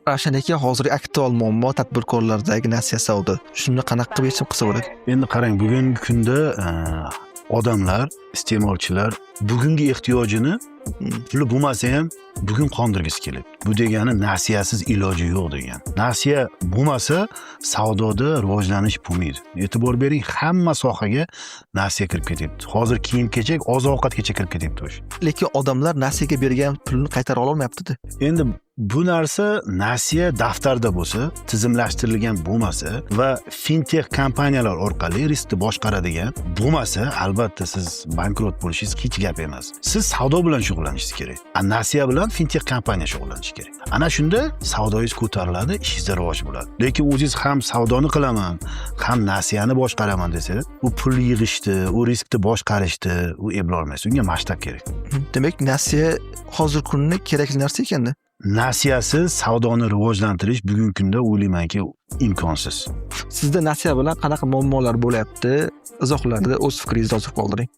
Ravshan aka, hozirgi aktual muammo tadbirkorlardagi nasiya savdo. Shuni qanaqa qilib yechim qilsa bo'ladi? Endi qarang, bugungi kunda odamlar, iste'molchilar bugungi ehtiyojini puli bo'lmasa ham bugun qondirgisi kelyapti. Bu degani nasiyasiz iloji yo'q degani. Nasiya bo'lmasa, savdoda rivojlanish bo'lmaydi. E'tibor bering, hamma sohaga nasiya kirib ketyapti. Hozir kiyim kechak, oziq ovqatgacha kirib ketyapti o'sha. Lekin odamlar nasiyaga bergan pulini qaytara olmayapti. Endi bu narsa nasiya daftarda bo'lsa, tizimlashtirilgan bo'lmasa va fintech kompaniyalar orqali riskni boshqaradigan bo'lmasa, albatta siz bankrot bo'lishingiz hech gap emas. Siz savdo bilan shug'ullanishingiz kerak. A nasiya bilan fintech kompaniya shug'ullanishi kerak. Ana shunda savdoyingiz ko'tariladi, ishingizda rivoj bo'ladi. Lekin o'zingiz ham savdoni qilaman, ham nasiyani boshqaraman desangiz, u pul yig'ishni, u riskni boshqarishni u eplolmaysiz. Unga masshtab kerak. Demak, nasiya hozirgi kunda kerakli narsa ekanda. Nasiyasiz savdoni rivojlantirish bugungi kunda, o'ylaymanki, imkonsiz. Sizda nasiya bilan qanaqa muammolar bo'lyapti? Izohlarda o'z fikringizni yozib qoldiring.